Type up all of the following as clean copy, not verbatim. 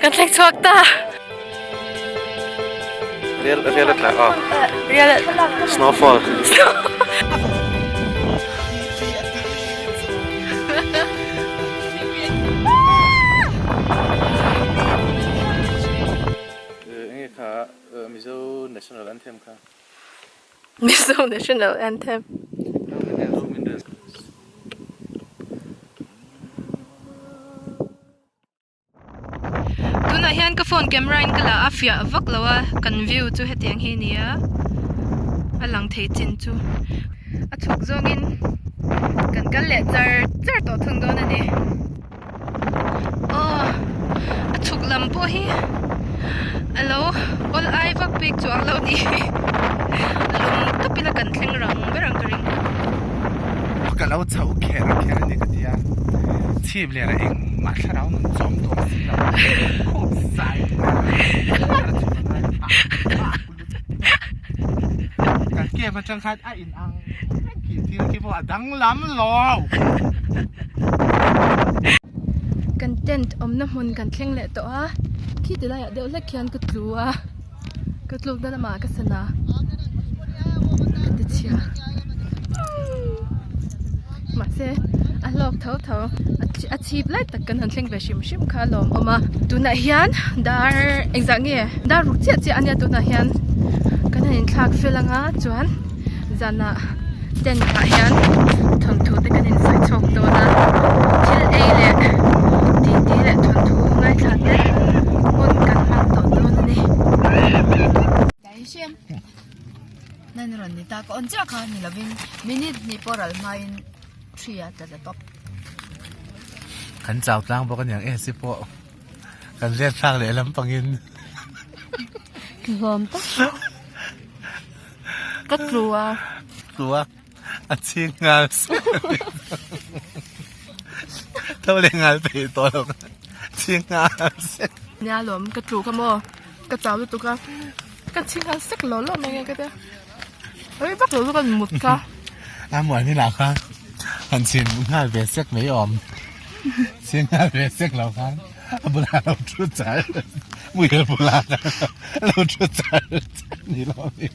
Kan thleng chhuak ta. Rial rial a tla aw. Rial Snowfall. Enge kha Mizo National Anthem kha. Mizo National Anthem. Tunah hian ka phone camera in ka la a fiah vak lo a kan view chu hetiang hi a ni a a lang thei chin chu a chhuk zawngin kan kal leh char char tawh thung dawn a ni aw a chhuk lam pawh hi a lo awl ai vak bik chuang lo ni lung tawp ila kan thleng rang ber ang ka ring. Ka lo chho kher kher a ni ka ti a, chhip leh rah eng mah thlarau nun chawm dawn si lo khup zai kan camp atang khan a in ang reng khi thil khi pawh a danglam lo. Kan tent awmna hmun kan thleng leh tawh a, khi ti laiah deuh hlek khian ka tlu a. Ka tlukna lamah ka sana ka ti chhia mahse a hlawk tho tho a chhip lai tak kan han thleng ve hrim hrim kha a lawm awm a tunah hian dar engzah nge dar ruk chiah chiah ania tunah hian kan han inthlak fel anga chuan zanah tent ah hian thawnthu te kan insawi chhuak dawn a thil ei leh titi leh thawnthu ngaithla te hun kan hmang tawh dawn a ni. Nan rawn ni ta ka awn chiah kha ni lovin minute hnih pawh ral hmain three a tla ta tawp. Kan chau tlang bawk aniang e si pawh kan let thlak leh lampangin. Hlawm tak. Ka tlu a. Tlu a. A chhing nghal Tho leh nghal thei tawh lo. Chhing nghal sek. Nia lawm ka tlu kha maw. Ka chau lutuk a. Ka chhing nghal sek lo lo mai nge ka tia. Oi vak lo chu ka mut kha. A muan inah khan han chhin nghal ve sek mai awm. Chhing nghal ve sek lo khan a bulah lo thu char. Muhil bulah lo thu char char ni lo mi.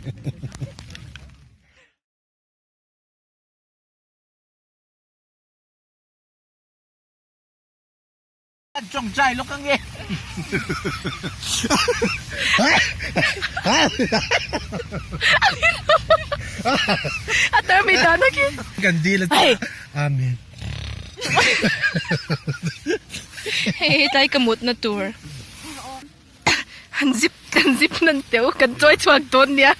Tawngtai lawk ange. A termi dan a khi. Kan dil a chu. Amen. Hei hi tlai ka mutna tur. Han zip kan zip nan teuh kan chawi chhuak dawn nia.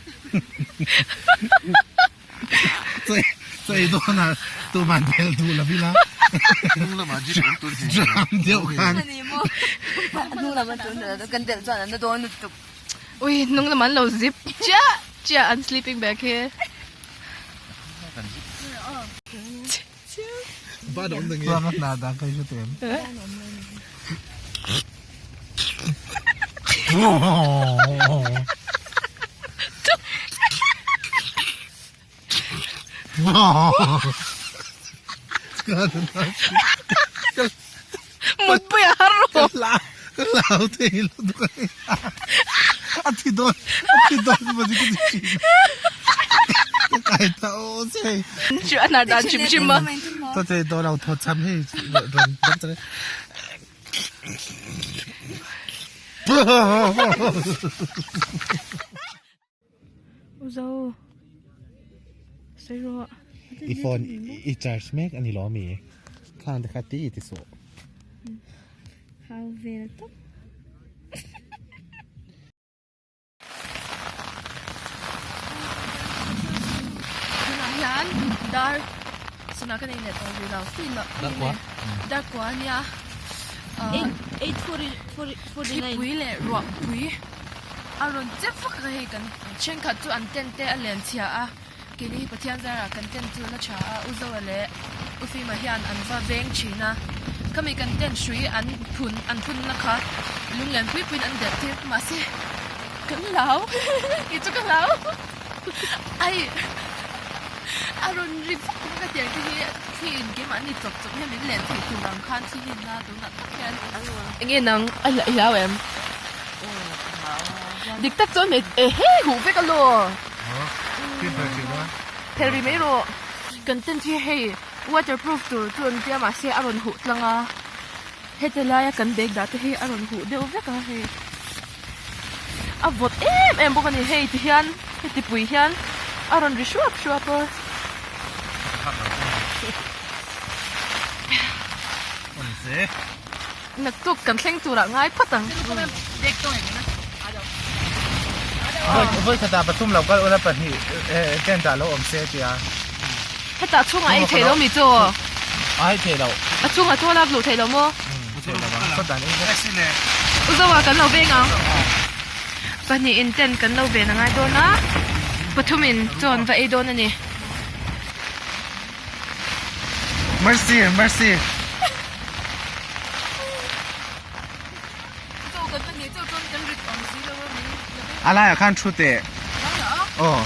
Chawi chawi dawn a tuman bel duh lo ila. Hnung lamah jeep an tun heng. Drum deuh khan. Ani maw. Hnung lam an tun heng kan delh chuan an na dawn lutuk. Ui hnung lam an lo zip chiah chiah an sleeping bag hi. Tuang a hna dan kha i hre teh em? Mutpui a har rawh. Ka hlau thei lutuk a ni. A thi dawn, a thi dawn maw ni ka ti thin a. Ka kai ta aw che hei. Chu a hnar dan hrim hrim a. Thaw thei dawn lo, thaw cham hei rawn dam chang e. Uzo sawi rawh. I phone i charge mek a ni lo ami? Thlang te kha ti ti suh. Hau vel tawp. Tunah hian dar sana ka nei leh tawh rih lo. Darkua. Darkua ania. Thlipui leh ruahpui. A rawn chep vak a hei kan thenkhat chu an tent te a len chhia a keini hi Pathian zarah kan tent chu la tha a U Zoa leh U Fima hian an va veng thin a khami kan tent hrui an phun an phun na kha lunglen pui puiin an delh tir mahse kan hlau kei chu ka hlau ai. A rawn ri vak vak a tiang te hi thli in keimahni chawp chawp hian min len theih tur ang khan thli hi na tunah tak hian enge nang a i hlau em? Dik tak chuan hmei ehe huh vek alaw phel ri mai rawh kan tent hi hei waterproof tur chu an tia mahse a rawn huh tlang a heti laia kan bag dah te hi a rawn huh deuh vek a hei. A vawt em em bawk a ni hei ti hian heti pui hian a rawn ri hruap hruap a. Naktuk kan thleng turah ngai phawt ang. Vawi khatah pathum lo kal ula pahnih tent ah lo awm se tia. Hetah chhungah ei theih lo mi chu? A ei theih loh. A chhungah chu a lak luh theih lo maw? Theih lo ang. Saw dan ei vek. U Zoa kan lo veng ang. Pahnih in tent kan lo ven a ngai dawn a, pathum in chaw an va ei dawn a ni. Mercy, mercy. Chaw kan pahnih chauh chuan kan rit awm si lo a min la veng. A laiah khan thu teh. Aw.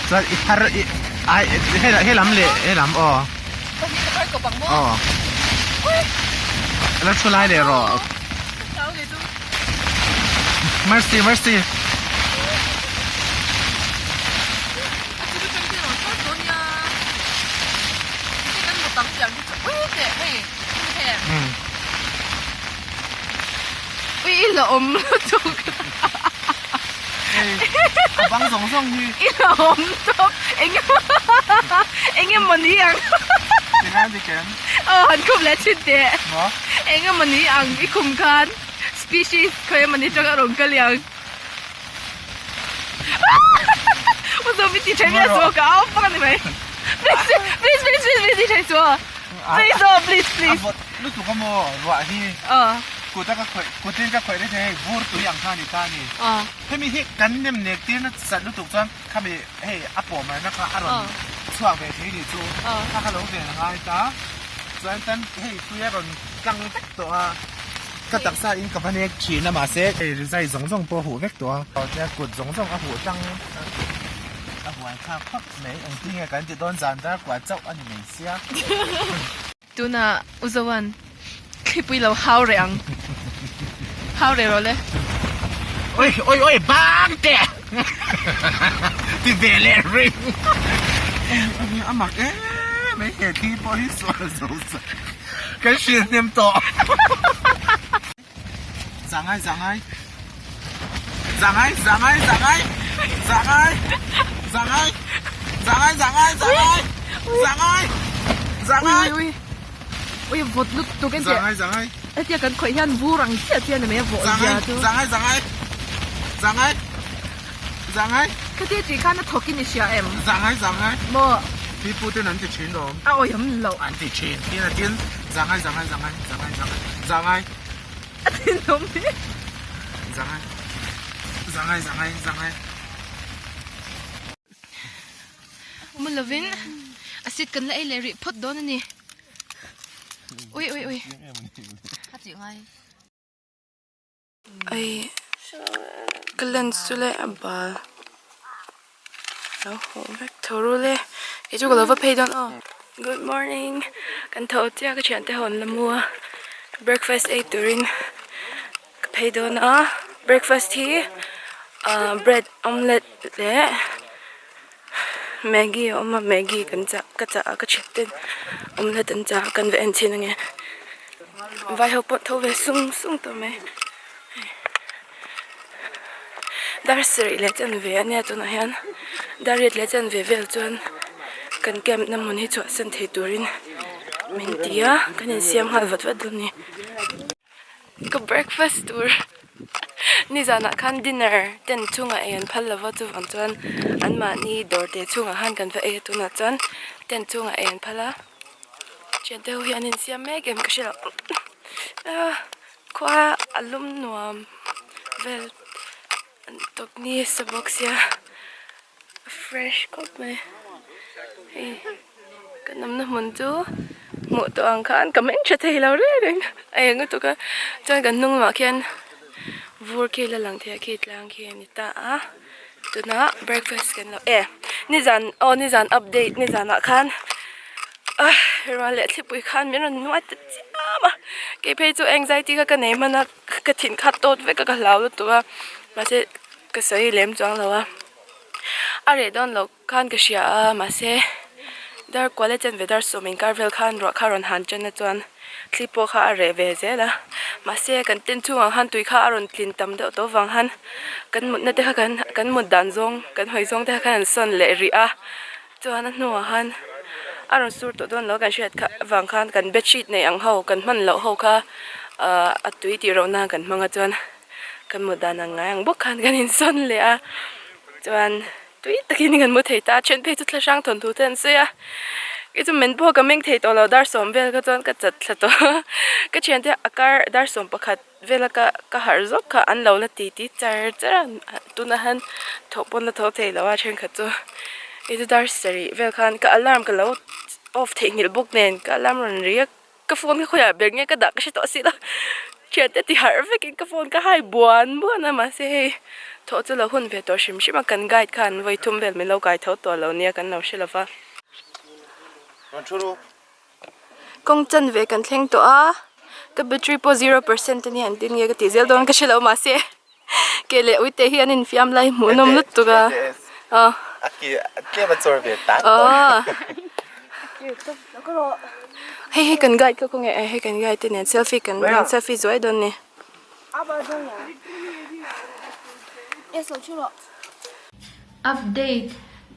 Chuan i phar i ai he lam leh he lam aw. Pahnih ka phar kawp ang maw? Aw. La thu lai leh rawh. Mercy mercy. Ui i la awm lutuk. A bang zawng zawng hi. I la awm tawp. Eng eng emaw ni ang. Tingai ni ken. Aw han khum leh thin teh. Maw? Eng emaw ni ang i khum khan species khawi emaw ni tang a rawn kal ang. U Zomi ti tha miah suh ka au vak a ni mai. Please please please please ti tha suh. Please aw please please. A vawt lutuk a maw ruah hi. Aw. Kut a ka khawih kutin ka khawih reng hei vur tui ang kha a ni ta a ni. Aw. Hemi hi kan nem nek tir na sat lutuk chuan khami hei a pawh marna kha a rawn chhuak ve thei ni chu kha ka lo ven a ngai ta. Chuan tan hei tui a rawn tlang vek tawh a. Ka taksa in ka va nek thin a mahse hei rizai zawng zawng pawh a huh vek tawh a. Chuan kut zawng zawng a huh tlang a huai thlak khawp mai. Engtin nge kan ti dawn zan dar kuah chauh a ni mai sia. Tunah U Zoan thlipui lo hau reh ang. Hau reh rawh le. Oi oi oi bang teh ti ve leh ring. A mak em mai he thli pawh hi sual zo sa kan hrilh hnem tawh. Zangai zangai zangai zangai zangai zangai zangai zangai zangai zangai zangai zangai Ui ui vawt lut tuk en zangai zangai hetia kan khawih hian vur ang chiah chiah ni mai a vawh zangai zia chu zangai zangai zangai zangai khatia tih khan a thawk in i hria em zangai zangai maw pipu ten an ti thin lawm a awih awm loh an ti thin tin a tin zangai zangai zangai zangai zangai zangai A thinawm hi. Zangai. Zangai zangai zangai. Mu lovin a seat kan la ei leh rih phawt dawn a ni. Ui ui ui. A tih ngai. Ai ka lens chu le a bal. Lo haw vek tho ru le. Kei chu ka lo va phei dawn aw. Good morning. Kan tho chiah ka thiante ho an la mu a. Breakfast ei turin ka phei dawn a. Breakfast hi ah bread omelette leh maggi a awm a. Maggi kan chah ka chah a ka thiante omelette an chah a kan va en chhin ange. Vai ho pawh tho ve sung sung tawh mai. Dar sarih leh chanve a nia tunah hian dar riat leh chanve vel chuan kan camp na hmun hi chhuahsan thei turin min ti a kan insiam nghal vat vat dawn a ni. Ka breakfast tur nizanah khan dinner tent chhungah ei an phal lova chuvang chuan anmahni dawr te chhungah khan kan va ei a tunah chuan tent chhungah ei an phal a thiante ho hi an insiam mek em ka hre loh ah. Khua a lum nuam vel an tawp ni sa bawk sia a fresh khawp mai hei kan awmna hmun chu hmuh tawh ang khan ka meng tha thei lo reng reng a eng lutuk a chuan kan hnung lamah khian vur khi la lang thei a khi tlang khi a ni ta a. Tunah breakfast kan lo e nizan aw nizan update nizanah khan ah ruah leh thlipui khan min rawn nuai ta chiam a kei phei chu anxiety kha ka nei hman a ka thin kha tawt vek a ka hlau lutuk a mahse ka sawi lem chuang lo a a reh dawn loh khan ka hria a mahse dar kual a chen ve dar sawm inkar vel khan ruah kha a rawn han tan a chuan thli pawh kha a reh ve zel a mahse kan tent chhungah khan tui kha a rawn tlin tam deuh tawh avang khan kan mutna te kha kan kan mut dan zawng kan hawi zawng te kha khan an sawn leh rih a chuan a hnuah khan a rawn sur tawh dawn lo kan hriat kha avang khan kan bedsheet nei ang ho kan hman loh ho kha ahh a tui tih rauh nan kan hmang a chuan kan mut dan ang ngai ang bawk khan kan insawn leh a chuan. Tui takin kan mu thei ta a, then phei chu thla hrang thawn thu te an sawi a, kei chu men pawh ka meng thei tawh lo dar sawm vel kha chuan ka chat thla tawh a, ka thiante a kar dar sawm pakhat vela ka ka harh zawk kha an lo la ti ti char char a, tunah hian thawh pawn la tho thei lo a thenkhat chu kei chu dar sarih vel khan ka alarm ka lo off theihnghilh bawk nen ka alarm rawn ri a. Ka phone kha khawiah ber nge ka dah ka hre tawh si lo thiante ti harh vekin ka phone ka hai buan buan a mahse hei thawh chu lo hun ve tawh hrim hrim a kan guide khan vawi thum vel min lo kai tho tawh lo nia kan lo hre lo va. Kawng chan ve kan thleng tawh a ka battery pawh zero percent ania an tin nge ka tih zel dawn ka hre lo mahse ke leh uite hi an infiam lai hmuh nawm lutuk a aw aw hei hi kan guide kha khawnge hei kan guide te nen selfie kan selfie zuai dawn ni. Update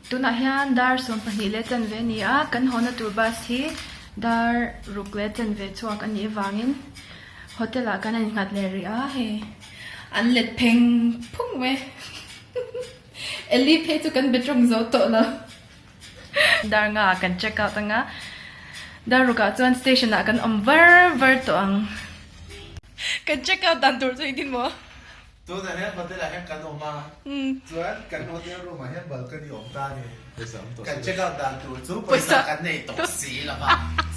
tunah hian dar 12 leh chanve a ni a kan hawna tur bus hi dar ruk leh chanve chhuak a nih avangin Hotel ah kan innghat leh rih a hei an let pheng phung mai Ellie phei chu kan be tawng zo tawh lo dar nga ah kan check out anga dar ruk ah chuan station ah kan awm var var tawh ang kan check out dan tur chu engtin maw. Tunah hian hotel ah hian kan awm a, chuan kan hotel room ah hian balcony awm ta a ni. Kan check out dan tur chu pawisa kan nei tawh si lo va,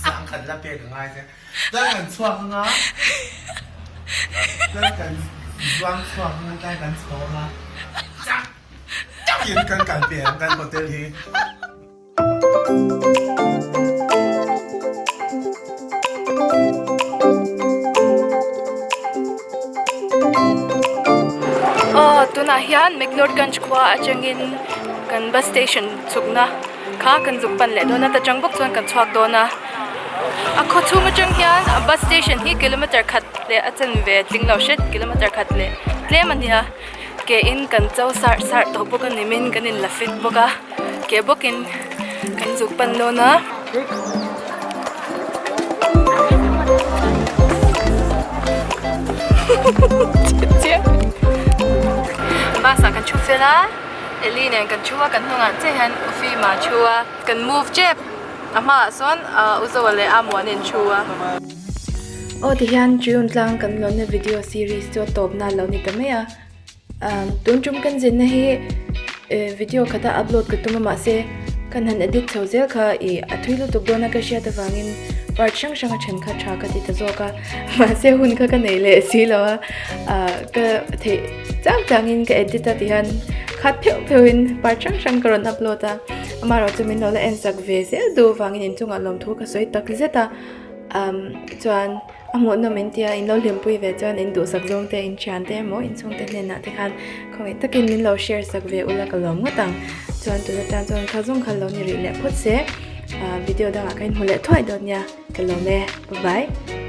sangkhat la pek a ngai che. Chuan kan chhuak ang a, chuan kan zuang chhuak ang a, tlai kan chho ang a, chak takin kan kal ve ang kan hotel hi. Aw tunah hian McLeodganj khua atangin kan bus station chhukna kha kan zuk pan leh dawn a ta chang bawk chuan kan chhuak dawn a a khaw chhung atang hian a bus station hi kilometer khat leh a chanve tling lo hret kilometer khat leh tlem a nia. Ke in kan cho sarh sarh tawh bawk a ni min kan in la fit bawk a ke bawk in kan zuk pan dawn a. Bus ah kan thu fel a Ellie nen kan thu a kan hnungah chiah hian Ufima a thu a kan move tep a hmaah sawn Uzoa leh Amu an in thu a. Aw tihian Triun tlang kan lawnna video series chu a tawpna a lo ni ta mai a, tun tum kan zinna hi video khata upload ka tum a mahse kan han edit chho zel kha ih a thui lutuk dawn a ka hriat avangin part hrang hrang a then kha tha ka ti ta zawk a mahse hun kha ka nei leh si lo a ka theih chang changin ka edit a tihian khat pheuh pheuhin part hrang hrang ka rawn upload a amaherawhchu min lo la en sak ve zel duh vangin inchungah lawmthu ka sawi tak zet a. Umm chuan a hmuhnawm in tia in lo hlimpui ve chuan in duhsak zawng te in thian te emaw in chhungte hnenah te khan khawngaih takin min lo share sak ve ula ka lawm ngawt ang chuan tun atan chuan kha zawng kha lo ni rih leh phawt se ah video dangah ka inhmu leh thuai dawn nia ka lawm e bye bye.